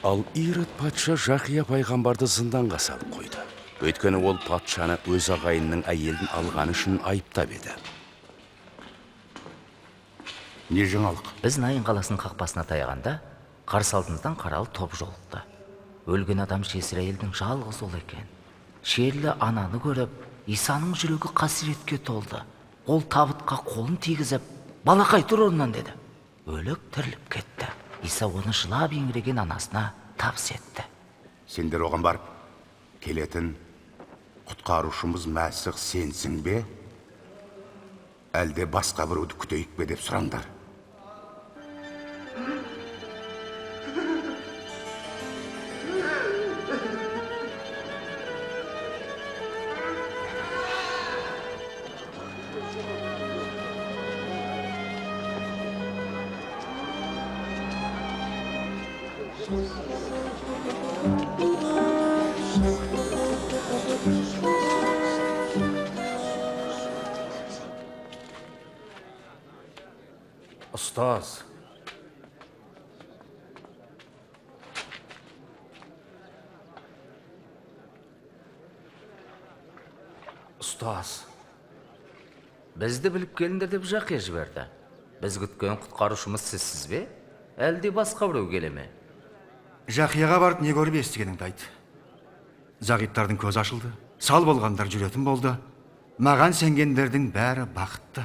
Ал Ирод патша Жақия пайғамбарды зынданға салып қойды. Өйткені ол патшаны өз ағайынының әйелін алғаны үшін айыптап еді. Не жаңалық? Біз Найын қаласының қақпасына таяғанда, қарсы алдымыздан қаралы топ жолықты. Өлген адам жесір әйелдің жалғыз ұлы екен. Шерлі ананы көріп, Исаның жүрегі қасіретке толды. Ол табытқа қолын тигізіп, «Балақай, тұр орнынан!» деді. Өлік тіріліп кетті. Иса оны жылап еңіреген анасына табыс етті. Сендер оған барып, келетін құтқарушымыз Мәсіх сенсің бе? Әлде басқа біреуді күтейік пе деп сұраңдар. Ұстаз. Ұстаз. Бізді біліп келіңдер деп Жақия жіберді. Біз күткен құтқарушымыз сізсіз бе? Әлде басқа біреу келе ме? Жақияға барып не көріп естігеніңді айт. Зағиптардың көзі ашылды, сал болғандар жүретін болды. Маған сенгендердің бәрі бақытты.